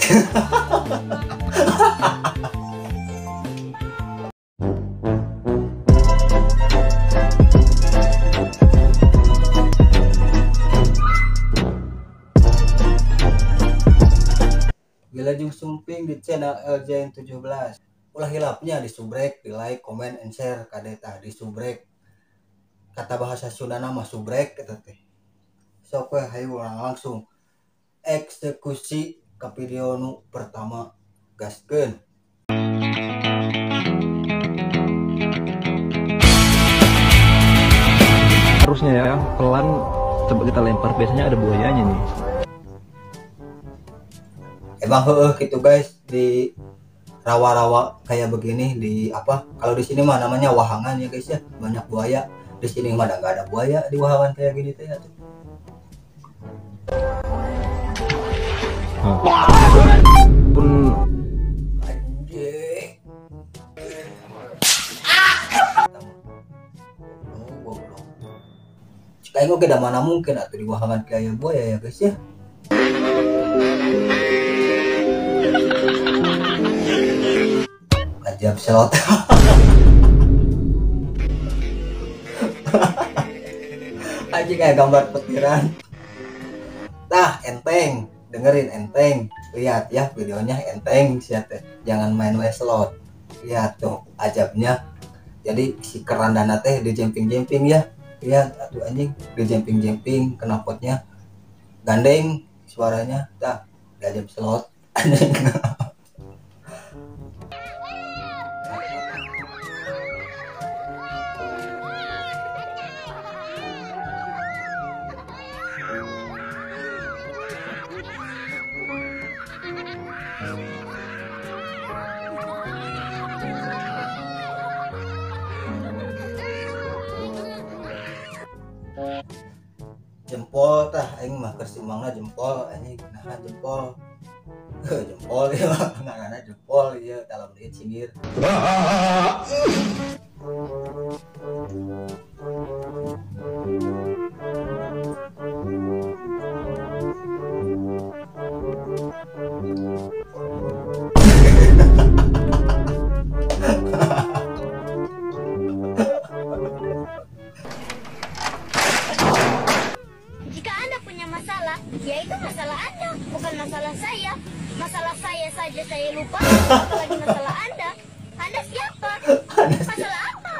Wilujeng sumping di channel LJN 17. Ulah hilapnya di subrek, di like, comment, and share kade tah di subrek. Kata bahasa Sunda mah subrek eta teh. Sok we hayu urang langsung eksekusi ke video nu pertama, gaskeun. Harusnya ya pelan, coba kita lempar, biasanya ada buayanya nih. Emang heueuh gitu guys, di rawa-rawa kayak begini di apa? Kalau di sini mah namanya wahangan ya guys ya, banyak buaya. Di sini mah nggak ada buaya di wahangan kayak gini teh ya. Pun anjing. Oh, goblok. Cik aing oge da mana mungkin atuh di wahangan kayak buaya ya guys ya. Ajab selot. Anjing kayak gambar petiran. Tah, enteng, dengerin enteng. Lihat ya videonya enteng siapa. Jangan main we slot. Lihat tuh ajabnya. Jadi si kerandana teh di jemping-jemping ya. Lihat atuh anjing, di jemping-jemping knalpotnya gandeng suaranya. Tah, diajab slot. Anjing. Jempol tah aing mah keur simangna jempol anjing, nah jempol. Jempol ieu mah ngaranna jempol ieu dalam ieu cingir. Jika Anda punya masalah, ya itu masalah Anda, bukan masalah saya. Masalah saya saja saya lupa, apalagi masalah Anda. Anda siapa? Masalah apa?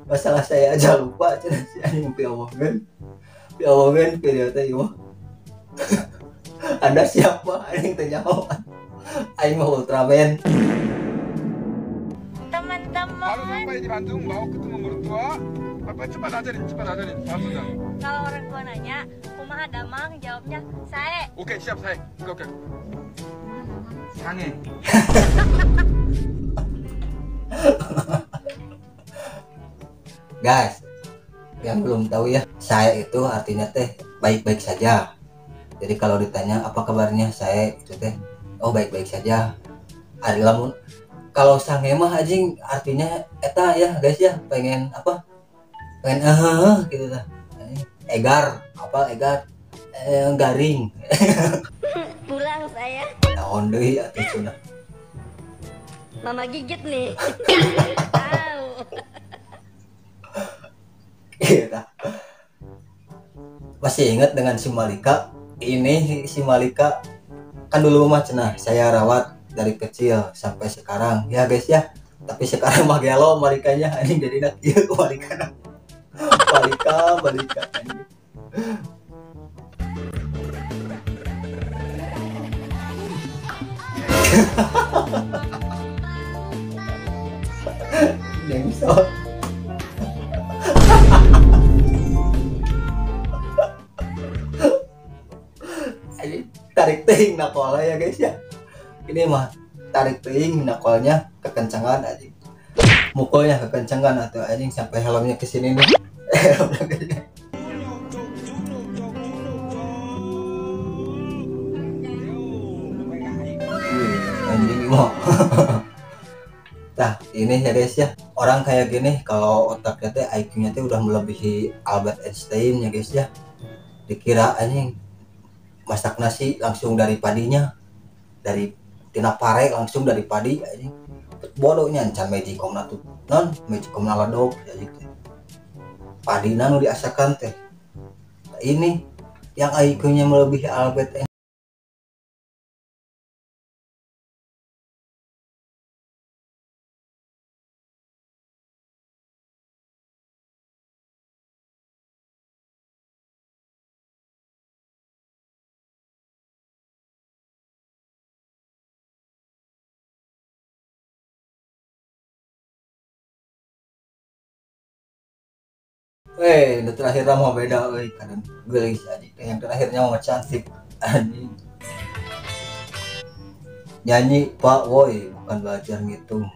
Masalah saya aja lupa, cenah si anjing piawongeun. Piawongeun video teh ieu. Anda siapa? Anjing teh nyaho. Aing mah Ultraman. Teman-teman. Baru sampai di Bandung mau ketemu mertua. Apa cepat ajarin, langsung. Kalau orang tua nanya, kumaha damang, jawabnya sae. Oke, siap sae. Oke, oke. Sange. Guys, yang belum tahu ya, saya itu artinya teh baik-baik saja. Jadi kalau ditanya apa kabarnya saya itu teh, oh baik-baik saja. Ari lamun kalau sange mah anjing artinya eta ya guys ya, pengen apa? Pengen gitu lah. Egar, apa egar? Garing. Pulang saya. Naon deui atuh cenah. Mama gigit nih. Gitu. Masih ingat dengan si Malika? Ini si Malika kan dulu mah cenah saya rawat dari kecil sampai sekarang ya guys ya. Tapi sekarang mah gelo Malikanya anjing, jadi nak ieu Malika. Malika anjing. Dengsot. Tarik ting nakolnya ya guys ya. Ini mah tarik ting nakolnya kekencangan anjing. Mukulnya kekencangan atau anjing sampai helmnya ke sini nih. Anjing mau. Nah, ini ya guys ya, Orang kayak gini kalau otaknya teh IQ-nya teh udah melebihi Albert Einstein ya guys ya. Dikira anjing masak nasi langsung dari padinya, dari tina pare langsung dari padi anjing. Bodohnya can magicomna tuh non magicomna ledog anjing teh. Padina nu diasakan teh. Nah, ini yang IQ-nya melebihi Albert Einstein. Weh, yang terakhir mah beda euy, kadang geulis anjing. Yang terakhirnya mah cantik anjing. Nyanyi Pak woi, bukan belajar ngitung.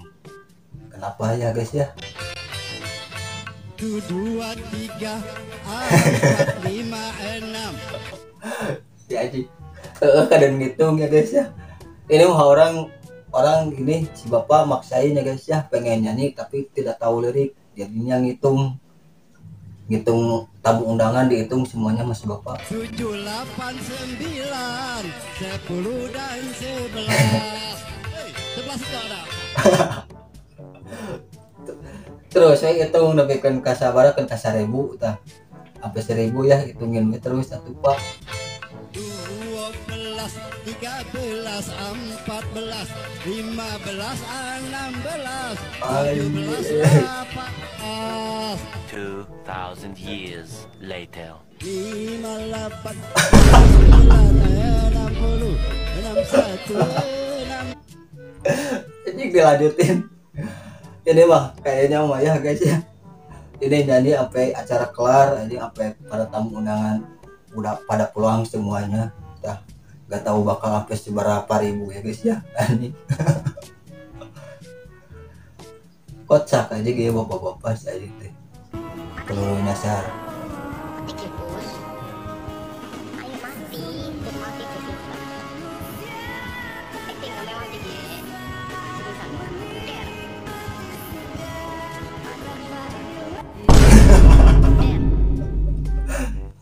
Kenapa ya guys ya? 1, 2, 3, 4, 5, 6. Si anjing. Heeh, kadang ngitung ya guys ya. Ini mah orang gini si bapak maksain ya guys ya, pengen nyanyi tapi tidak tahu lirik, jadinya ngitung tamu undangan dihitung semuanya mas bapak. 7, 8, 9, 10 dan 11. Hey, 11 itu ada. Terus saya hitung nepikeun ka sabaraha kan ka 1000 tah. Sampai 1000 ya hitungin we terus atuh Pak. 12, 13, 14, 15, 16, 17, 18. 2000 years later. 5, 8, 9, 60, 61, 6. Ini dilanjutin. Ini mah kayaknya mah ya guys ya. Ini nyanyi sampai acara kelar, ini sampai para tamu undangan udah pada pulang semuanya. Dah gak tahu bakal sampai seberapa ribu ya guys ya. Ini kocak aja gitu bapak-bapak saja teh. Peluru nyasar.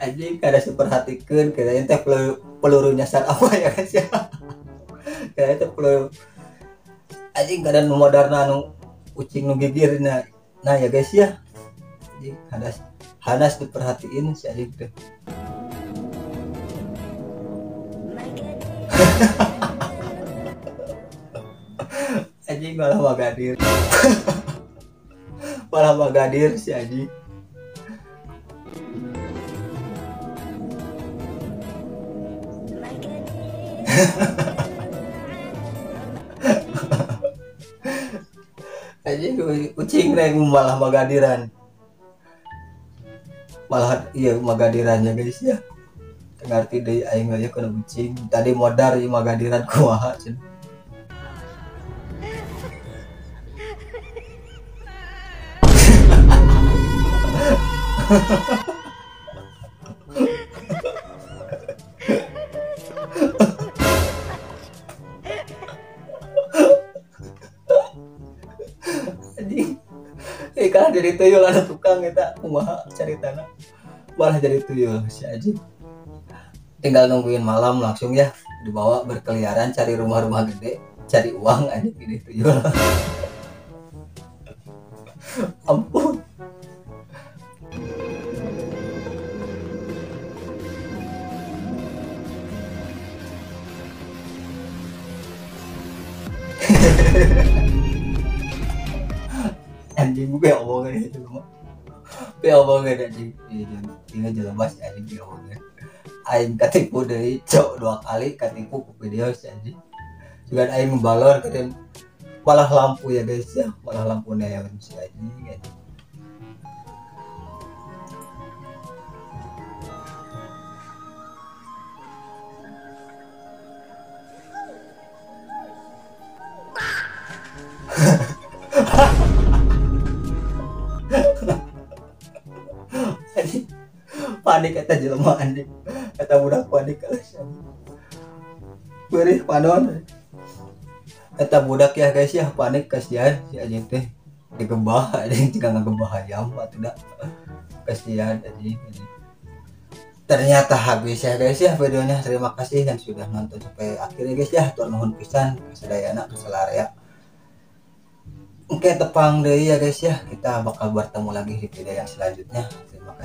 Anjing kada seperhatikeun kirain teh peluru nyasar apa ya guys ya. Kirain teh peluru anjing kada nu moderna nu ucing nu gigirna. Nah ya guys ya. Anjing hadas diperhatiin si anjing teh. Anjing malah magadir. Malah magadir si anjing. Anjing kucing reng malah magadiran. Malah iya magadirannya guys ya. Ngerti deui aing aja kana kucing. Tadi modar ieu magadiran kumaha cenah. Anjing. Kalah jadi tuyul ada tukang eta kumaha caritana. Malah jadi tuyul si anjing. Tinggal nungguin malam langsung ya dibawa berkeliaran cari rumah-rumah gede, cari uang anjing ini tuyul. Ampun. Anjing gue omongin itu mah. Gue omongin anjing. Ini jelas anjing gue omongin. Aing katipu deui cok 2 kali katipu ku video si anjing. Juga aing ngebalor kemudian malah lampu ya guys ya, malah lampu neon si anjing. Anjing. Panik kata jelema anjing. Kata budak panik kalah Perih panon. Kata budak ya guys ya panik kasihan si anjing teh. Digebah anjing, jika ngegebah ayam atuh da. Kasihan anjing, anjing. Ternyata habis ya guys ya videonya. Terima kasih yang sudah nonton sampai akhir ya guys ya. Hatur nuhun pisan kasadayana kasalarea. Oke, tepang deui ya guys ya. Kita bakal bertemu lagi di video yang selanjutnya.